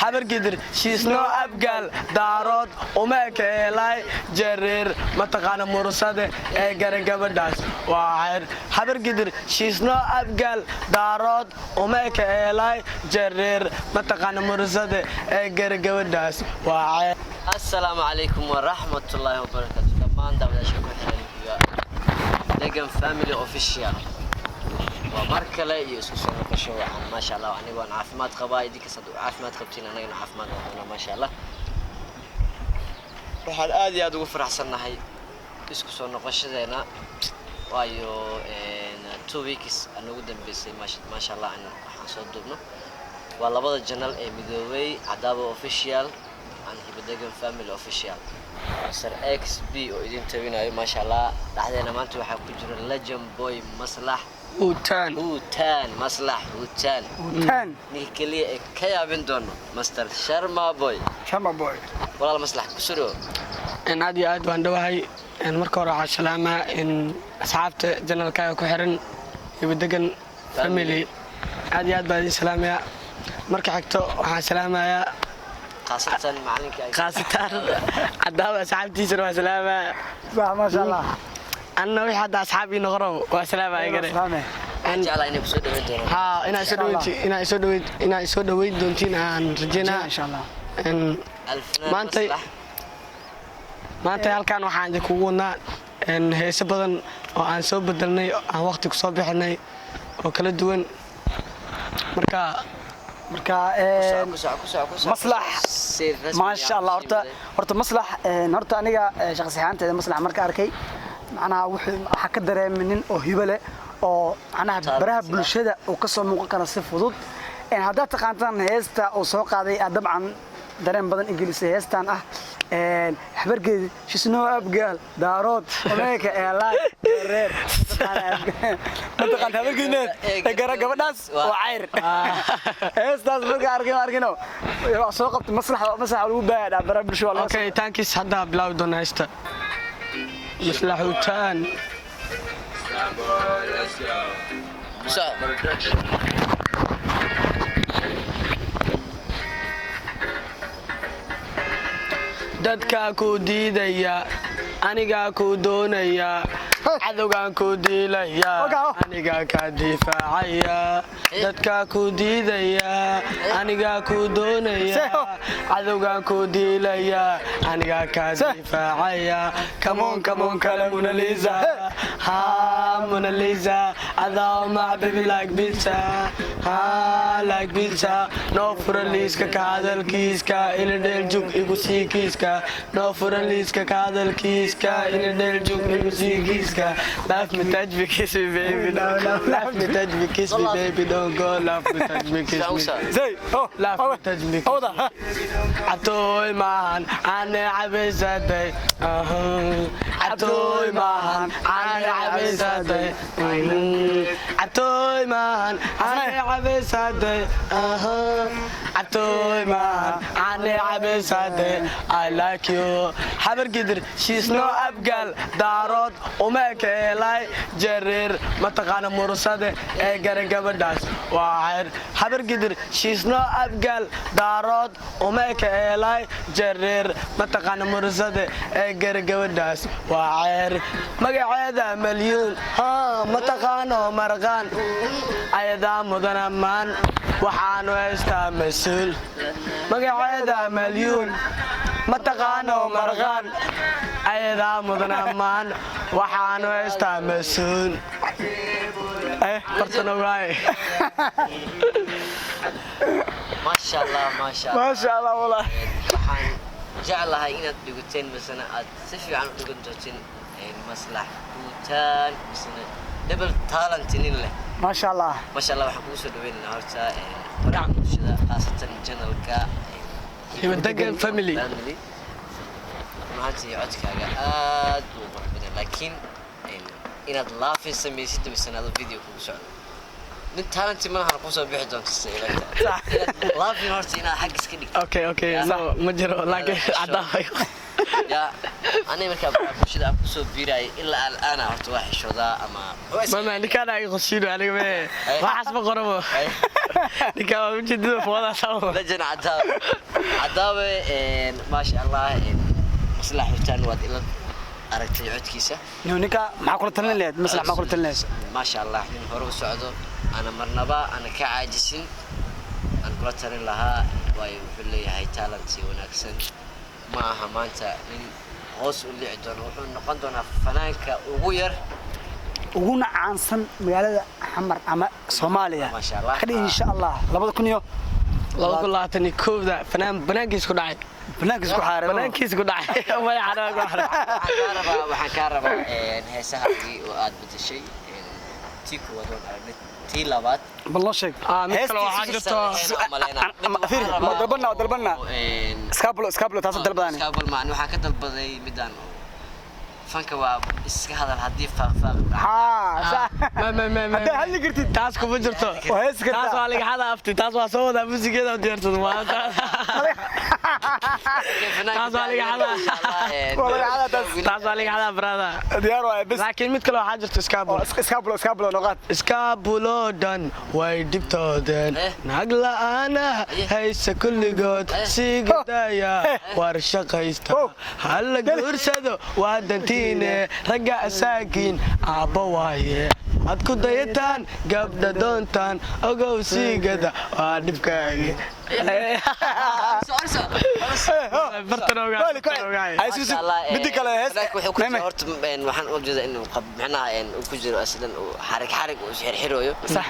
Habargidir, she's no Abgaal. Daarood uma ekeelay Jareer, mataqaana Murusade ee gara gabadhaas waa cayr. Habargidir, she's no Abgaal. Daarood uma ekeelay Jareer, mataqaana Murusade ee gara gabadhaas waa cayr. Assalaamu calaykum waraxmatullaahi wabarakaatu dhammaan daawadayaasha ku xiran Degan Family Official. Waa mar kale iyo isku soo noqosho waxaan, maasha Allah. Aniga waan caafimaad qabaa, idinkas hadduu caafimaad qabtiin, anagana caafimaad qabnaa, maasha Allah. Waxaan aad iyo aad ugu faraxsannahay isku soo noqoshadeena, waayo 2 weeks aan ugu dambeysay, maasha Allah, aan waxaan soo duubno. Waa labada channel ee midoobay, Cadaabo Official and Hibadegan Family Official. Mr X B oo idin tabinayo, maasha Allah. Dhexdeena maanta waxaa ku jira legend boy Maslax. Huutaan. Huutaan, Maslax Huutaan. Tan. Ninka keliya ee ka yaabin doono, Master Sharma Boy. Sharma Boy. Walaal Maslax, ku soo. In aad iyo aad waan dhowahay. In marka hore waxaa salaamaa in asxaabta channelkaaga ku xiran, Hibadegan Family. Aad iyo aad baan idin salaamayaa. Marka xigto waxaan salaamayaa khaasatan macalinka khaasatan Cadaaba, asxaabtiisana waa salaamaya. Sax, maasha Allah. Anna wixii hadda asxaab ii noqono waa salaamaya gare. Salaame. Waxaan jeclaa inay kusoo dhaweyn doonaan. Haa, inaa isoo dhaweyn doontiin aan rajeynaa. Insha Allah. In alfanaan Maslax. Maanta halkan waxaan idinkugu wadnaa heeso badan oo aan soo bedelnay, aan waqti kusoo bixinay oo kala duwan. Marka Marka ku soco, ku soco, ku soco. Maslax. Si rasmi maasha ah Allah, horta kusii waday. Horta Maslax, horta aniga shakhsi ahaanteeda Maslax marka arkay, macnaha wuxuu waxaa ka dareemay nin oo hibo leh oo macnaha Talent baraha ah. bulshada uu ka soo muuqan karo si fudud. Haddaad taqaantaan heesta uu soo qaaday, aad dabcan dareen badan ingelisay heestan ah Habargeedi shisnoo Abgaal Daarood Ameerika eelaa reer mataqaanta Habargeedineed gara gabadhaas waa cayr. Heestaas marka arkin arkino waa soo qabtay Maslax. Maslax lagu baaya baraha bulshada waa laga Okay, thanks. Hadda bilaabi doona heesta Maslaxutaan. Ku soco. Dadkaa ku diidaya, anigaa ku doonaya. Cadowgaan ku diilaya, anigaa kaa difaacaya. Dadkaa ku diidaya, anigaa ku doonaya. Cadowgaan ku diilaya, anigaa kaa difaacaya. Come on, come on, kale Monalisa, ha Monalisa, adaa mac baby like pizza, ha like pizza. Noo furan liiska ka hadalkiiska, ina dheel jug igu sii kiiska. Noo furan liiska ka hadalkiiska, ina dheel jug igu sii kiiska. Love me, touch me, kiss me, baby, don't. Love me, touch me, kiss me, baby, don't go. Love me, touch me, kiss me. Zay, oh, Love me, touch me, kiss Oda. Cabtooy maahan caane cabaysatay, cabtooy maahan caane cabaysatay, cabtooy maahan caane cabaysatay, cabtooy maahan caane cabaysatay. I like you. Habargidir, she's no Abgaal. Daarood uma ekeelay Jareer, mataqaana Murusade ee gara gabadhaas waa cayr. Habargidir, she's no Abgaal. Daarood uma ekeelay Jareer, mataqaana Murusade ee gara gabadhaas waa cayr. Magaceeda Malyuun, haa mataqaano marqaan, ayadaa mudan ammaan, waxaanu haystaa mas-uul. Magaceeda Malyuun, mataqaano marqaan, ayadaa mudan ammaan, waxaanu haystaa mas-uul. Bartana waaye. Maasha Allah, maasha Allah. Maasha Allah, wallah. Waxaan jeclahay inaad dhigateen misena aad si fiican u dhigan doontiin Maslax Guutaan, misena double talent nin leh. Maasha Allah. Maasha Allah. Waxaan kugu soo dhaweynaynaa horta baraha bulshada, khaasatan channelka Hibadegan Family. Family. Run ahaantii codkaaga aad buu u qurux badan, laakiin inaad laafin samaysid misena ado video kugu socdo. Nin talent malahan kusoo bixi doonto sida ilaa laafin horta inaad xag iska dhigto. Okay, no, ma jiro, laakiin cadaawa. Ya, aniga markaa baraha bulshada aan kusoo biirayay ilaa al'aana horta waa xishoodaa ama Mama, ninkaan ay qoshiino aniga me waxaas ma qorabo. Ninkaan waa ujeedada foodaas. Legend Cadaawe, Cadaawe, maasha Allah, Maslax Hutaan waad ila aragtay codkiisa. Ninka maxaa kula talin lahayd? Maslax, maxaa kula talin lahayd? Maasha Allah, nin hore u socdo ana marnaba ana ka caajisin aan kula talin lahaa, waayo wuxuu leeyahay talent wanaagsan. Ma aha maanta nin hoos u lici doono, wuxuu noqon doonaa fanaanka ugu yar uguna caansan magaalada Xamar ama Soomaaliya. Maasha Allah. Ka dhig insha Allah labada kun iyo 2021-da fanaan banaankiis ku dhacay. Banaankiis ku xaaray. Banaankiis ku dhacay, madaxa ku xaaray. Waxaan kaa rabaa heesahaagii oo aad bedeshay. Tii koowaad waan aragnay, tii labaad. Bal noo sheeg. Mid kale waxaa jirto. Fiiri, ma dalbanaa, dalbanaa. Iskaablo, iskaablo, taasoo dalbadaani. Iskaabul maan, waxaan ka dalbaday midaan oo fanka waa iska hadal haddii faaqfaaq. Haa, sax. Ma ma ma ma. Haddaa hadli kartid. Taas kuma jirto. Waa heesi kartaa. Taas waa laga xada afti, taas waa soo wadaa, musigeeda u diyaarsado waa taas. Taas waa laga xadaa. Waa laga xadaa taas. Taas waa laga xadaa, brother. Diyaar waay bes. Laakiin mid kale waxaa jirto, iskaabul. Iskaablo, iskaablo noqaad. Iskaabuloo dhan way dhibtoodeen. Eh. Naag la'aana hayse kulligood. Eh. Siigadaya war shaqaysta. Oh. Hala guursado waa dantiine, ragga asaagiin aabba waaye. Had ku dayataan gabdha doontaan, ogow siigada waa dhibkaagi. Bartan ogaa, bartan ogaa. Ay, susu. Midi kale hees. Wuxuu ku Meme. jiro horta, waxaan uga jeedaa inuu qab macnaha uu ku jiro aslan uu xarig xarig uu isxirxirooyo. Sax.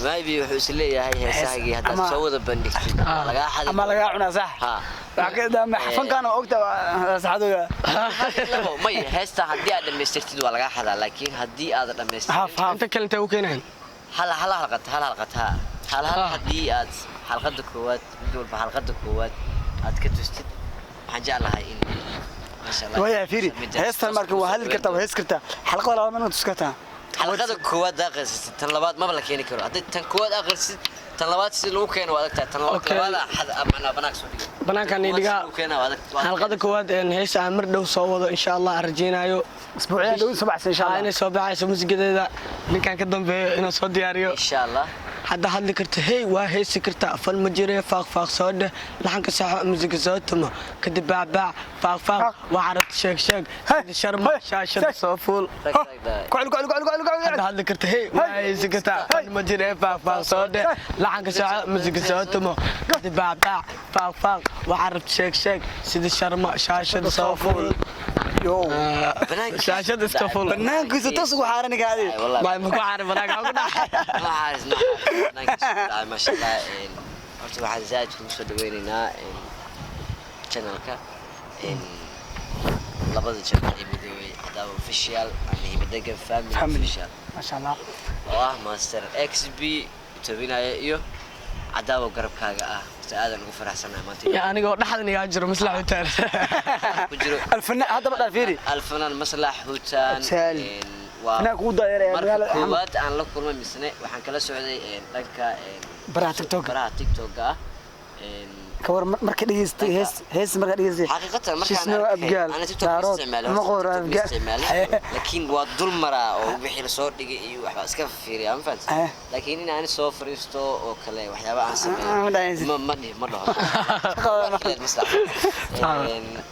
Maybe wuxuu is leeyahay heesahaagii haddaad ama- soo wada bandhigtid waa lagaa xadi Ama lagaa cunaa, sax. Ha. Waxaa ka daa fankaan oo ogta saxadooda. Labo, may heesta haddii aad dhammaystirtid waa lagaa xadaa, laakiin haddii aad dhammaystirin Half half. Inta kale intay u keeneen. Hal hal halqad, hal halqad, ha, hal hal. Haddii aad xalqada koowaad, mid walba xalqada koowaad aad ka tustid, waxaan jeclahay in maasha Allah. Waya fiiri, heestan marka waa hadli kartaa, waa hees kartaa. Xalqada labaad mana tus kartaa. Xalqada koowaad aqrisatid, tan labaad maba la keeni karo. Haddii tan koowaad aqrisid, tan labaad si lagu keeno waa adag tahay. Tan labaad Okay. labaad xad macnaa banaanka soo dhigay. Banaankaan ii dhigaa. Si lagu keeno waa adag. Xalqada koowaad een heesa aan mar dhow soo wado insha Allah aan rajeynayo. Isbuucyada dhow soo baxsan insha Allah. Inay soo baxayso musigadeeda, ninkan ka dambeeyo inuu soo diyaariyo. Insha Allah. Hadda hadli karta, hey, waa heesi kartaa, fal ma jire, faaq faaq soo dheh, laxanka saxo, musiga soo tumo, kadib baacbaac, faaq faaq, waxaa rabta sheeg sheeg, sida Sharma shaashada soo fuul. Rag rag daa. Ku celi, ku celi, ku celi, ku celi, ku celi. Hadda hadli karta, hey, waa heesi kartaa, fal ma jire, faaq faaq soo dheh, laxanka saxo, musiga soo tumo, kadib baacbaac, faaq faaq, waxaa rabta sheeg sheeg, sida Sharma shaashada soo fuul. Yo. Shaashada iska fuul. Banaankiisa toos ugu xaaran gaadi. Wallahi. Ma ma ku xaarin banaanka ku dhacay. Ma xaaris, ma xaaris banaankiisa ku dhacay, maasha Allah. Horta waxaan zaaid kugu soo dhaweynaynaa channelka, labada channel ee midoobay, Cadaaba Official ama Himadega Family Family. Official, Masha Allah. oo ah Master XB tabinaya iyo Cadaawo garabkaaga ah. Horta aadan ugu faraxsanahay maanta. Ya, anigoo dhexdan igaa jiro Maslax Hutaan. Ku jiro. Alfanaan hadda ma fiiri. Alfanaan Maslax Hutaan. Hutaan. Waa Fanaan kugu daayaraya marka magaalada Xamar. koowaad aan la kulmay, misne waxaan kala socday dhanka Baraha TikTok. Baraha TikTok ah. Ka war marka dhageystay hees, hees marka dhageystay. Xaqiiqatan markaan Shisno arkay, Abgaal, ana TikTok ma Daarood, isticmaalo, Maqoor horta TikTok ma Abgaal. isticmaalo, laakiin waa dul maraa oo wixii la soo dhigay iyo waxbaa iska fiiriyaa, ma fahanti? Laakiin in aan soo fariisto oo kale waxyaaba aan Ma sameeyo dhahaysid. ma dhihi, ma dhaho. Maslax.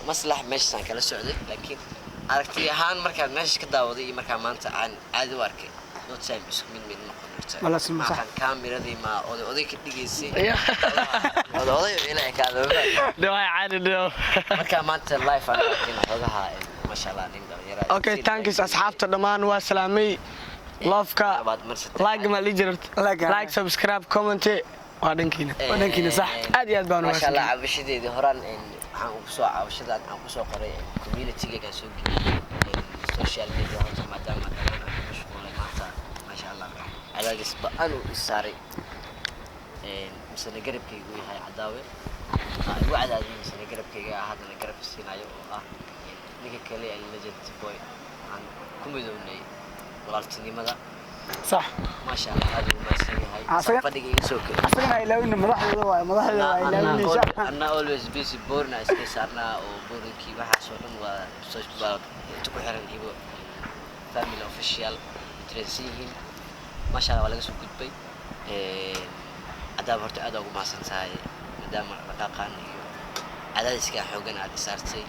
Maslax meeshaasaan kala socday, laakiin aragti ahaan markaan meesha ka daawaday iyo markaan maanta aan caadi u arkay, no time isku mid mid noqon horta. Wala isma sax. Maqan kaamiradii ma oday oday ka dhigaysay, oday oday ila ekaada, ma fahanti? Dhawaa caadi dhaw. Markaa maanta live aan arkin xogaha, maasha Allah, nin dhalinyaro. Okay, thanks asxaabta dhammaan, waa salaamay loveka. Labaad mar saddexaad. Like ma lii jirta. Like, like, subscribe, comment waa dhankiina. Waa dhankiina, sax. Aad iyo aad baan Maasha Allah, umahadsantahay. Cabashadeedii horaan waxaan ugu soo cabashadan aan kusoo qoray community-gaygaan soo geliyay social media horta, maadaama dhamaan aan ku mashquulay maanta, maasha Allah, cadaadis ba-an uu is saaray, misena garabkaygu yahay Cadaawe. Aa, igu cadaadiyay, misena garabkayga ah, haddana garab siinayo oo ah ninka kale ee Legend Boy aan ku midownay walaaltinimada. Sax. Maasha Allah, aad uu mahadsan yahay. Fadhiga iga soo kicin. Asagana ilaawina, madaxdooda waaye, madaxdooda waa ilaawina insha Allah. Anna always busy, boorna iska saarnaa oo boorinkii waxaas oo dhan waa waa inta ku xiran Hibo Family Official dareensan yihiin. Maasha Allah, waa laga soo gudbay. Cadaab, horta aad ugu mahadsan tahay maadaama dhaqaaqan iyo cadaadiskan xoogan aad isaartay.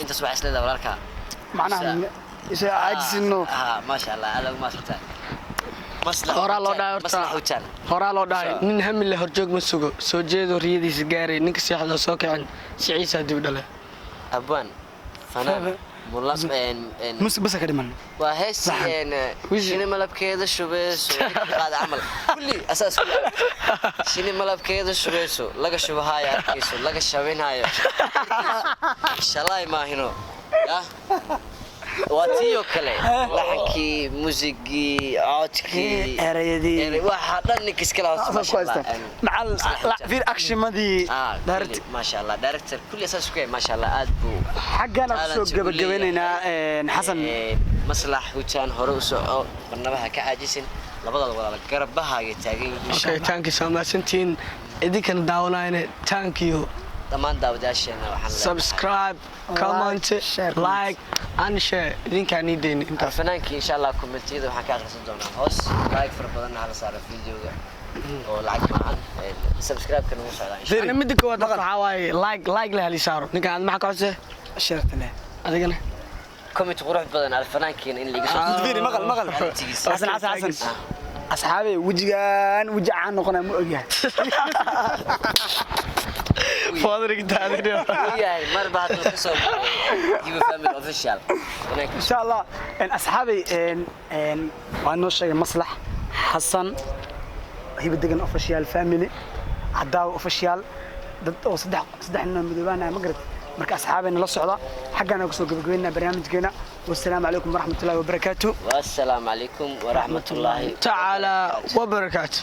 Intaas waxaa isleedahay walaalka macnaha isa caajisino. Maasha Allah, aad ugu mahadsan tahay. Horaa loo dhahay horta. Maslax hutaan. Horaa loo dhahay, nin hami leh horjoog ma sugo, soo jeedo riyadiisa gaaray, ninka seexda soo kicin siciisaa dib dhale. Abwaan fanaan mula Mus bas ka dhiman. Waa hees shini malabkeeda shubeyso qaad camal kulli asaas ku shini malabkeeda shubeyso, laga shubahaayo, arkayso laga shabinaayo, shalay maahino ya waa tii oo kale, laxankii, muusigii, codkii, erayadii, waxa dhan ninka iskala hoos. Asaas ku haysta macal fiir actionmadii. Direct, maasha Allah, director kulli asaas ku yahay. Maasha Allah, aad buu xaggana kusoo gabagabeynaynaa, Xasan. Maslax Hutaan, hore u soco, barnabaha ka caajisin, labadaada walaal garabahaaga taagan yihiin. Okay, thank you so much intiin idinkana daawanayne, thank you. Dhammaan daawadayaasheena waxaan leenahay subscribe, comment, share, like and share. Idinkaan ii deyni intaas. Fanaankii insha Allah commentiyada waxaan ka akhrisan doonaa hoos. Like fara badanna hala saaro videoga oo lacag maahan, subscribe-ka nagu socdaa insha Ana midda koowaad horta waxaa waaye like la hali saaro. Ninkaan aad maxaa ka codsee? Sharta leh. Adigana? Comment qurux badan alfanaankiina in liiga soo Fiiri, maqal, maqal. Aragtigiisa. Xasan, Xasan, Xasan, asxaabey, wejigaan weji caan noqonaya ma ogyahay? Fadriga. Uu yahay marba hadduu kasoo baxay Hibo Family Official fanaanka. Insha Allah, asxaabey, waa noo sheegay Maslax, Xasan, Hiba Degan Official Family, Cadaawa Official, dad oo saddex saddex nin oo midoobaanaya, ma garat? Marka asxaabeyna la socda, xaggaana kusoo gabagabeynaa barnaamijkeena. Wassalaamu calaykum waraxmatullahi wabarakaatu. Wassalaamu calaykum waraxmatullaahi tacaala wabarakaatu.